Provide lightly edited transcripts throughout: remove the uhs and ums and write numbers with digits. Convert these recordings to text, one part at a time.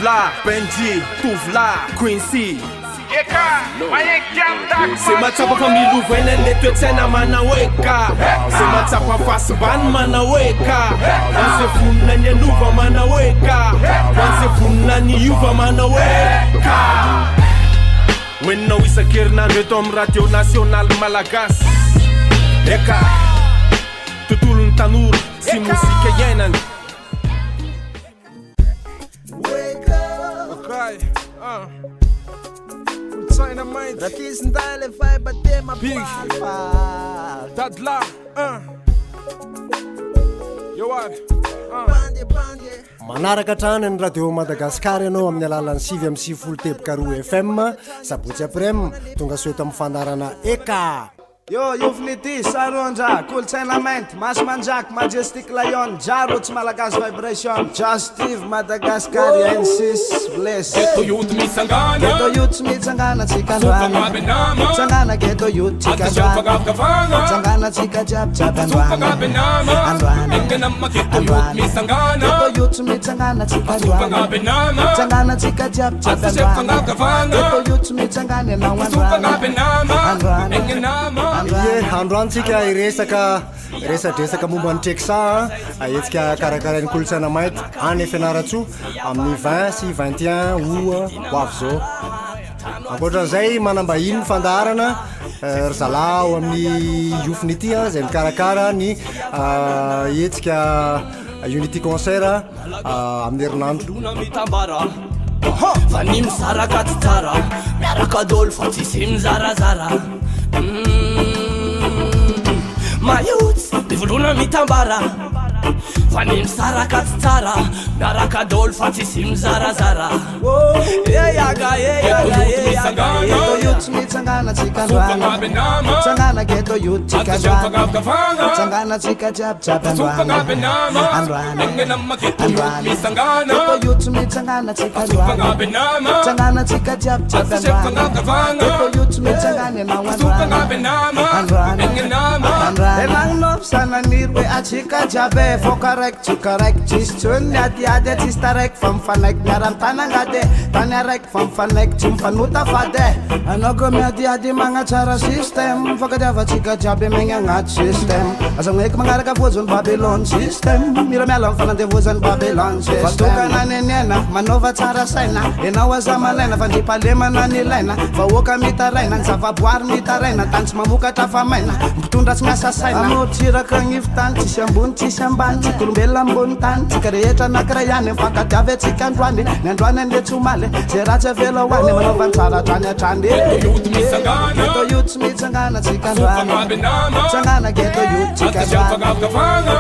Tovolahy, Benji, Tovolahy, Quincy. Zay mahatsapa fa milovaina le toe-tsaina manao hoe ka. Zay mahatsapa fahasimbany manao hoe ka. Ho an'izay vonona ny hanova manao hoe ka. Ho an'izay vonona ny hiova manao hoe ka. Hoenonao isan-kerinandro eto amin'ny Radio Nasionaly Malagasy. Eka! Tontolon'ny tanora sy mozika iainany. Manaraka hatrany ny Radio Madagascar ianao amin'ny alalan'ny 99 teboka 2 FM, sabotsy aprem, tonga soa eto amin'ny fandaharana Eka! Yo, Yofinity, Sarondra, Kolontsaina Mainty, Maso Manjaka, Majestic Lion, Jaro, Tsy Malagasy Vibration, Just Steve, Madagascar, N6, Bless. Ghetto youth mitsangana. Ghetto youth tsy mitsangana tsika androany. Tsangana ghetto youth tsika androany. Tsangana tsika jiaby jiaby androany. Androany. Androany. Ghetto youth tsy mitsangana tsika androany. Tsangana tsika jiaby jiaby androany. Ghetto youth tsy mitsangana ianao androany. Androany. Ie, androany tsika hiresaka resadresaka momba ny Treksa, hetsika karakarain'ny Kolontsaina Mainty any Fianarantsoa amin'ny 20 sy 21 août ho avy izao. Ankoatran'izay, manam-bahiny ny fandaharana ry zalahy ao amin'ny Yofinity izay mikarakara ny hetsika Unity Concert amin'ny herinandro. Fa ny misaraka tsy tsara, miaraka daholo fa tsisy mizarazara. Maiotsy, mivondrona mitambara. Fa ny misaraka tsy tsara, miaraka daholo fa tsisy mizarazara. Eyaga, eyaga, eyaga. Ghetto youth tsy mitsangana tsika androany. Tsangana ghetto youth tsika androany. Tsangana tsika jiaby jiaby androany. Androany. Androany. Ghetto youth tsy mitsangana tsika androany. Tsangana tsika jiaby jiaby androany. Ghetto youth tsy mitsangana ianao androany. Androany. Androany. Elagnonao sananiry hoe atsika jiaby e. Foka raiky tsoka raiky tsisy tsony ny adiady e. Tsisy taraiky fa mifanaiky miara-mitanangady e. Tany araiky fa mifanaiky tsy mifanota fady e. Anao koa miadiady magnatsara système. Fankatiavantsika jiaby megna agnaty système. Aza magneky magnaraka vozon'ny Babylone système. Mira miala amin'ny fanandevozan'ny Babylone système. Vatokana neniaina, manaova tsara saina. Ianao aza malaina, fandriampahalemana ny ilaina. Vahoaka mitaraina, ny zavaboary mitaraina. Tany tsy mamokatra fa maina, mpitondra tsy miasa saina. Amorontsiraka agnivy tany, tsisy ambony tsisy ambany. Tsika olombelona ambony tany, tsika rehetra anankiray ihany. Mifankatiavy antsika androany, ny androany anie tsy omaly. Zay ratsy avela ho any, manaova ny tsara hatrany hatrany. Ghetto youth tsy mitsangana tsika androany. Tsangana ghetto youth tsika androany.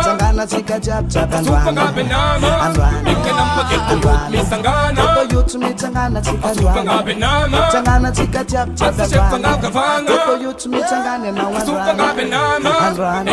Tsangana tsika jiaby jiaby androany. Androany. Androany. Ghetto youth tsy mitsangana tsika androany. Tsangana tsika jiaby jiaby androany. Ghetto youth tsy mitsangana ianao androany. Androany.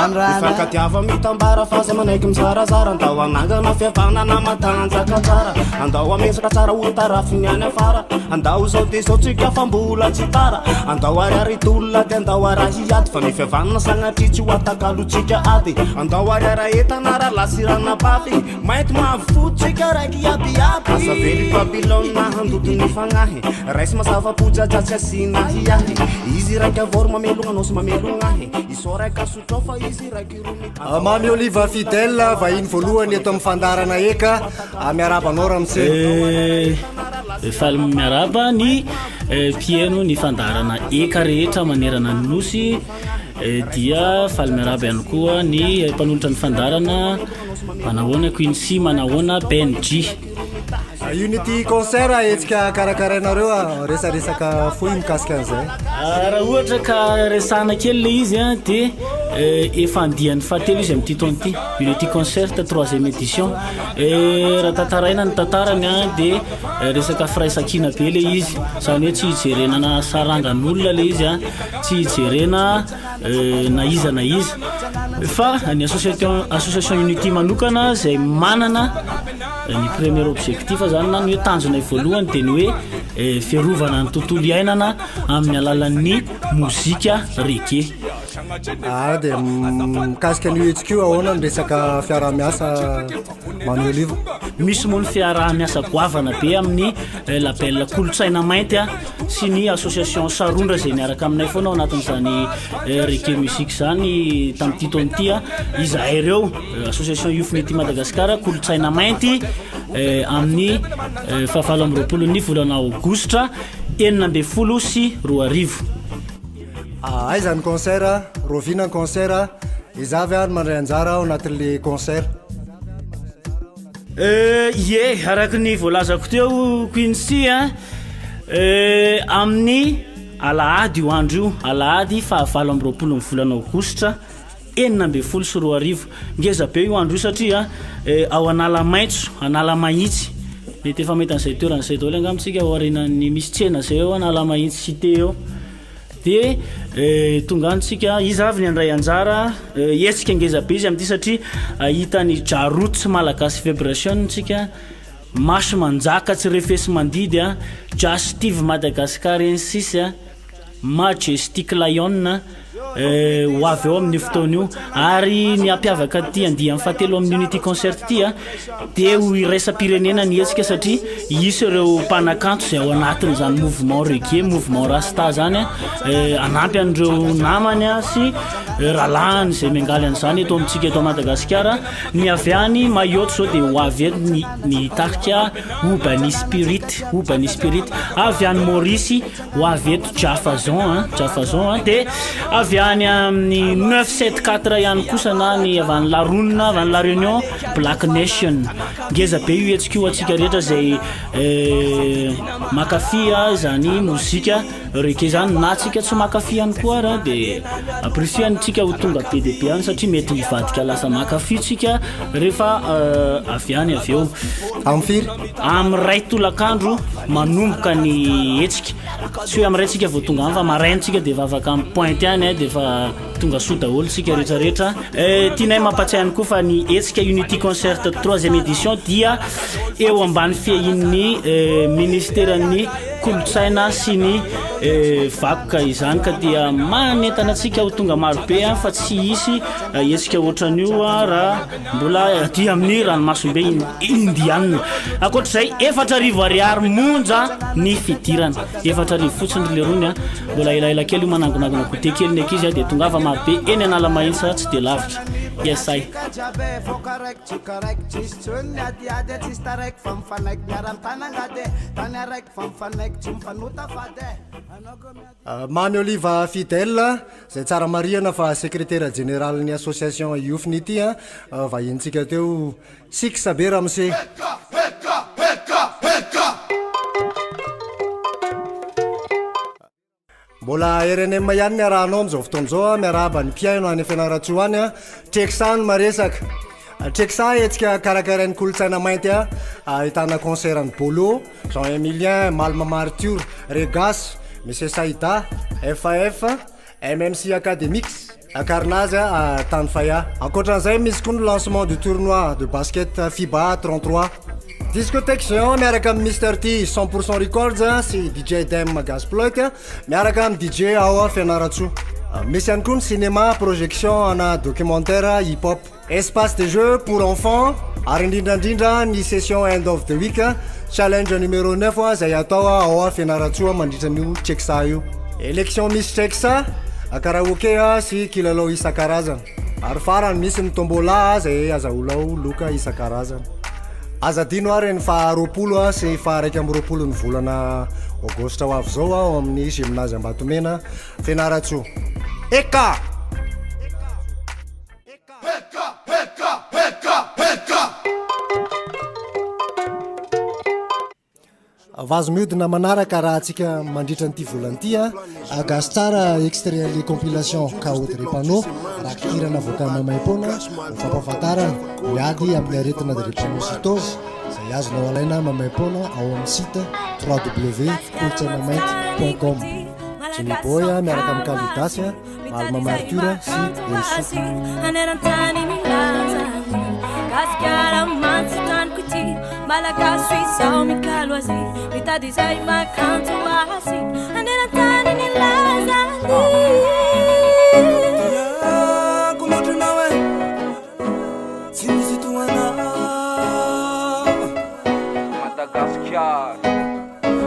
Androany. Mifankatiava mitambara fa aza manaiky mizarazara. Andao hanangana fihavanana matanjaka tsara. Andao hametraka tsara ho tarafiny any afara. Andao izao dia izao tsika fa mbola tsy tara. Andao ary hitolona dia andao ary hiady. Fa ny fihavanana sanatria tsy ho atakalotsika ady. Andao ary ara-entana rahalahy sy ranabavy. Mainty mavo fotsy tsika raiky iaby iaby. Aza very Babylona handoto ny fagnahy. Raisy mazava pojaja tsy asiana ahiahy. Izy raiky avao ro mamelogna anao sy mamelogna ahy. Isao raiky asotrao fa izy raiky ro mitondra. Mamy Oliva Fidèle, vahiny voalohany eto amin'ny fandaharana Eka. Miarahaba anao ramose. Faly miarahaba ny mpihaino ny fandaharana Eka rehetra manerana ny Nosy. Dia faly miarahaba ihany koa ny mpanolotra ny fandaharana Manahoana Quincy, manahoana Benji. Unity concert hetsika karakarainareo, resaresaka fohy mikasika an'izay. Raha ohatra ka resahana kely ilay izy dia efa andiany fahatelo izy amin'ity taona ity, Unity concert troisième édition. Raha tantaraina ny tantarany dia resaka firaisankina be ilay izy, izany hoe tsy hijerena sarangan'olona ilay izy, tsy hijerena na iza na iza fa ny association association Unity manokana izay manana ny premier objectif zany na ny hoe tanjona voalohany dia ny hoe fiarovana ny tontolo iainana amin'ny alalan'ny mozika reggae. Ah dia mikasika an'io hetsika io ahoana ny resaka fiaraha-miasa Mamy Oliva? Misy moa ny fiaraha-miasa goavana be amin'ny label Kolontsaina Mainty sy ny association Sarondra izay niaraka aminay foana ao anatin'izany reggae music izany tamin'ity taona ity. Izahay ireo association Youth Madagascar Kolontsaina Mainty amin'ny fahavalo amby roapolon'ny volana aogositra 2016. Aiza ny concert? Rahoviana ny concert? Iza avy ary mandray anjara ao anatin'le concert? Ie, araka ny voalazako teo Quincy a, amin'ny alahady io andro io, alahady fahavalo amby roapolon'ny volana aogositra 2016. Ngeza be io andro io satria ao Analamaitso, Analamahitsy, mety efa mahita an'izay toerana izay daholo angamba isika ao aorianan'ny misy tsena izay eo Analamahitsy cité eo. Dia tonga any tsika, iza avy ny handray anjara? Hetsika ngeza be izy amin'ity satria ahita ny Jah Roots Malagasy Vibration tsika, Maso Manjaka tsy refesi-mandidy, Jah Steve Madagascar eny sisa. Majestic Lion ho avy eo amin'io fotoana io ary ny hampiavaka ity andiany fahatelo amin'ny Unity Concert ity dia ho iraisam-pirenena ny hetsika satria hisy ireo mpanakanto izay ao anatin'izany mouvement reggae, mouvement rasta izany hanampy an'ireo namany sy rahalahiny izay miangaly an'izany eto amintsika eto Madagasikara. Ny avy any Mayotte izao dia ho avy eto ny ny tarika Ubani Spirit, Ubani Spirit avy any Maurice Ho avy eto Jafazon an, Jafazon an, dia avy any amin'ny 974 ihany kosa na ny avy any La Rona, avy any La Réunion, Black Nation. Ngeza be io hetsika io antsika rehetra izay mankafy izany mozika reggae izany na tsika tsy mankafy ihany koa ara dia ampirisihana-tsika ho tonga be dia be any satria mety hivadika lasa mankafy tsika rehefa avy any avy eo. Amin'ny firy? Amin'ny iray tolakandro manomboka ny hetsika. Tsy hoe amin'ny iray tsika vao tonga any fa maraina tsika dia efa afaka mi-pointe any dia efa tonga soa daholo tsika rehetra rehetra. Tianay mampatsiahy ihany koa fa ny hetsika Unity Concert troisième édition dia eo ambany fiahian'ny ministeran'ny kolontsaina sy ny vakoka izany ka dia manentana antsika ho tonga marobe fa tsy hisy hetsika ohatran'io raha Mbola aty amin'ny ranomasimbe Indiana. Ankoatr'izay, 4000 ariary monja ny fidirana. 4000 fotsiny ry lerony a. Mbola elaela kely io manangonangona goûter kely ny ankizy a, dia tongava marobe eny Analamahitsy fa tsy dia lavitra. Yes I. Mamy Oliva Fidèle, izay tsara marihana fa sekretera jeneralin'ny association Iofiny ity vahinintsika teo. Six be ramose. Mbola rnm ihany ny arahanao amin'izao fotoana izao, miarahaba ny mpihaino any Fianarantsoa any. Treksa no maresaka. Treksa hetsika karakarain'ny Kolontsaina Mainty ahitana concert an'i Bolo. Jean Emilien, Malma Martior, Regas, Monsieur Saïda, FAF, MMC Academics, Carnage, Tany Faya. Ankoatran'izay misy koa ny lancement du tournoi de basket FIBA 33. Discothèque Géant miaraka amin'ny Mister T 100 pour cent Records sy DJ Dem Gasploit miaraka amin'ny DJ ao Fianarantsoa. Misy ihany koa ny cinéma projection ana documentaire hip hop. Espace de jeux pour enfants ary indrindra indrindra ny session end of the week challenge numéro 9 izay atao ao Fianarantsoa mandritra an'io Treksa io. Élection Miss Treksa, karaoke sy kilalao isan-karazany. Ary farany misy ny tombola izay azahoanao loka isan-karazany. Aza adino ary ny faha 20 sy faha 21 ny volana aogositra ho avy izao ao amin'ny Gymnase Ambatomena Fianarantsoa. Eka! Vazo miodina manaraka raha antsika mandritra an'ity volana ity a. Gasy tsara extrait an'le compilation Chaos Drepano, rakikira navoaka maimaimpoana ho fampahafantarana ny ady amin'ny aretina drépanocytose izay azonao alaina maimaimpoana ao amin'ny site www.kolontsainamainty.com. Jimmy Boy miaraka amin'i Kalidas. Malma Martyr sy Herisoa. Haneran-tany milaza Gasikara mantsy taniko ity Malagasy izao mikalo azy Mitady izay makanto azy Haneran-tany nilaza ny Gasikara.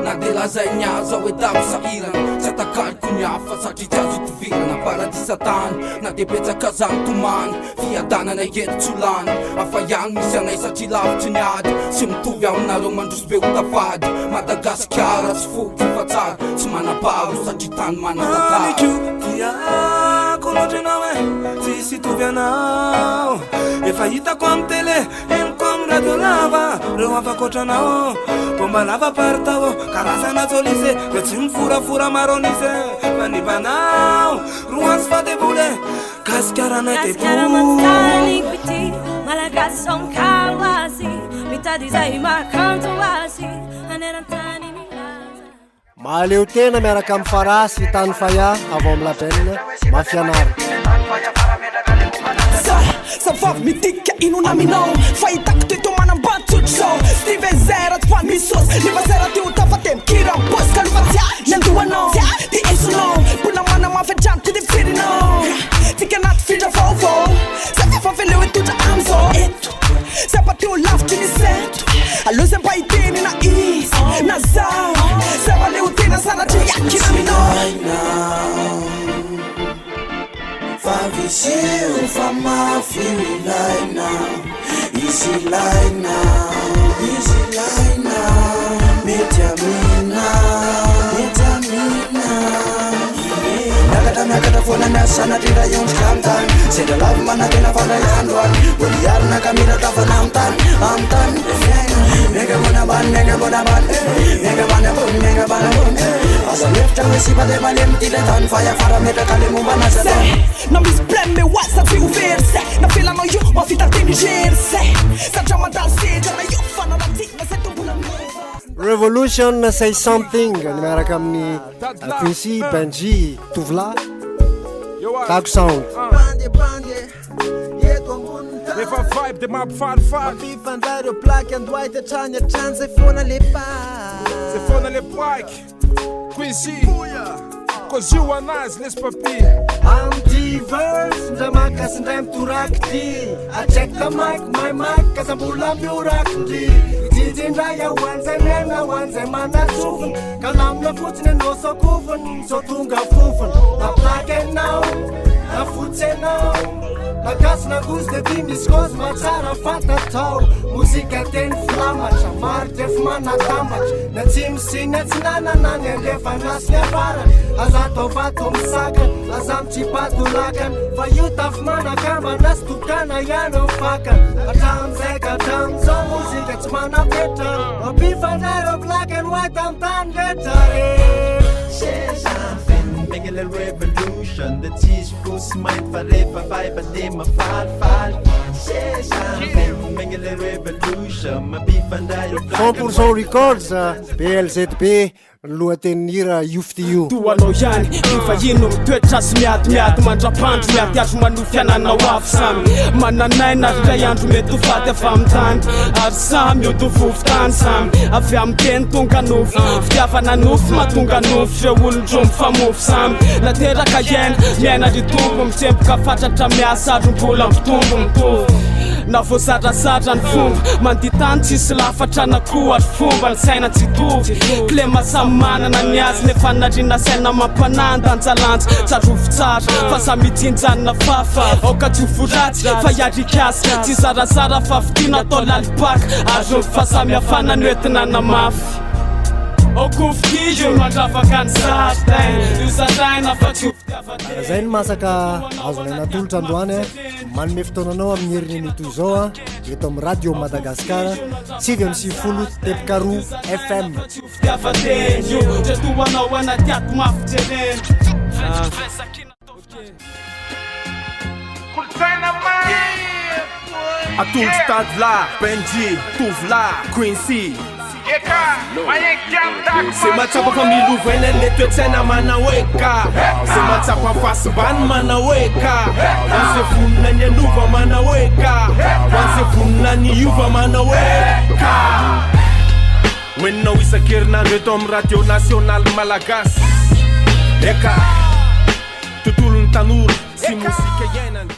Na dia lazainy aza hoe dago sahirana, tsy atakaloko ny hafa satria tsy azo itovirana. Paradisa tany, na dia betsaka aza ny tomany, fiadanana eto tsy ho lany. Hafa ihany misy anay satria lavitry ny ady, tsy mitovy aminareo mandroso be ho tafady. Madagasikara tsy foko fa tsara, tsy manam-paharoa satria tany manan-tantara. Amiko tiako loatra ianao e, tsisy hitovy anao. Efa hitako amin'ny télé, henoko amin'ny radio lava, reo hafa ankoatranao. Bomba lava paritao, karazana jolise, reo tsy miforafora maro an'isa e, fa ny mpanao, roa andro fa devoly e, Gasikara-nay Gasikara devoly. mantaniko ity, Malagasy zao mikalo azy, mitady izay mahakanto azy, haneran-tany milaza. Mahaleo tena miaraka amin'i Farah sy Tany Faya avy ao amin'ny label Mafianara. Za zavavy midika inona aminao Fahitako teto manambady tsotra izao Steve Zer tsy fa misy saosy Nefa zay raha te ho tafa de mikira am paosy Kalofa tsy ahy ny andohanao Tsy ahy ty esonao Mbola manamafy hatrany ko de firinao Tsika anaty findra vaovao Za efa veleo hitotra amizao Eto Za mba te ho lavitry ny sento Aleo zay mba hiteny na izy na zaho Za mba leo tena sanatria hiankina aminao Fa viseho fa mafy io ilaina Izy ilaina, izy ilaina Mety amina, mety amina Miakatra miakatra foana ny asa sanatria raha hiondrika amin'ny tany Sendra lavo manantena fa indray andro any Mbola hiarina ka mila tafana amin'ny tany, amin'ny tany Miainga ambony ambany, miainga ambony ambany Miainga ambany ambony, miainga ambany ambony Aza mihevitra hoe sipa dia malemy ity ilay tany Fa hiafara metraka ilay momba anazy atao Zay na misy blème ho azy tsy ho very Zay navelanao io mahavita teny irery Zay zatra mandalo sedra na io fanaratsiana Zay toa mbola miova Revolution Say Something ny miaraka amin'ny Quincy, Benji, Tovolahy, Dago Sound. Rehefa vibe de mampifalifaly. Mampifandray ireo plaque andohahitra hatrany hatrany zay foana le paky. Zay foana le paky. Quincy. Cause io anazy lesy papi. Amty verse ndray maka sy ndray mitoraky ty. I check the mic, my mic, aza mbola mioraky ndry. Ijijy indray aho ho an'izay miaina ho an'izay manatsofina. Ka lamina fotsiny ianao sao kofona, sao tonga fofona. Na plaque ianao, na fotsy ianao, na gasy na gozy dia ty misy cause mba tsara fantatrao. Mozika teny filamatra, maro dia fo manatambatra. Ny atsimo sy ny atsinanana, ny andrefana sy ny avaratra. Aza atao vato misakana, aza mitsipa-tolakana, fa io tafo manakambana sy tokana ihany ny fakana. Hatramin'izay ka hatramin'izao, mozika tsy manam-petra, mampifandray ireo black and white amin'ny tany rehetra re. Make a revolution, the tsisy fotsy mainty fa rehefa vibe de mafalifaly. Make a revolution, mampifandray ireo black and 100% Records, BLZB, ny lohatenin'ny hira io fitia io. Toa anao ihany, ny vahiny no mitoetra sy miady miady mandra-pandry miady azo manohy fiainana ho avy samy manan'aina ary indray andro mety ho faty avy amin'ny tany ary samy ho vovon-tany samy avy amin'ny teny tonga nofo fitiavana nofy mahatonga nofy ireo olon-droa mifamofo samy nateraka hiaina miaina ry tompo mitsemboka fatratra miasa ary mbola mitombo mitovy na voazarazara ny fomba mandia tany tsisy lafatra na koa ary fomba ny saina tsy hitovy Kilema samy manana ny azy nefa nariana saina mampanahy andanjalanja tsarovy tsara fa samy hitsinjanina fafa aoka tsy ho fo ratsy fa hiarikasa tsy zarazara fa fitia natao lalim-paka ary ny fahasamihafana no entina hanamafy aoka ho fitia io no handravaka ny zaridaina io zaraina fa tsy ho fitiavan-tena Zay ny masaka azonay natolotra androany a. Manome fotoana anao amin'ny heriny anio toy izao a, eto amin'ny Radio Madagascar 99.2 FM. Fitiavan-tena io ndre toa anao anaty ato mafy jerena. Atolotry Tadla, Benji, Tovolahy, Quincy. Zay mahatsapa fa milovaina le toe-tsaina manao hoe ka. Zay mahatsapa fahasimbany manao hoe ka. Ho an'izay vonona ny hanova manao hoe ka. Ho an'izay vonona ny hiova manao hoe ka. Hoenonao isan-kerinandro eto amin'ny Radio Nasionaly Malagasy. Eka. Tontolon'ny tanora sy mozika iainana.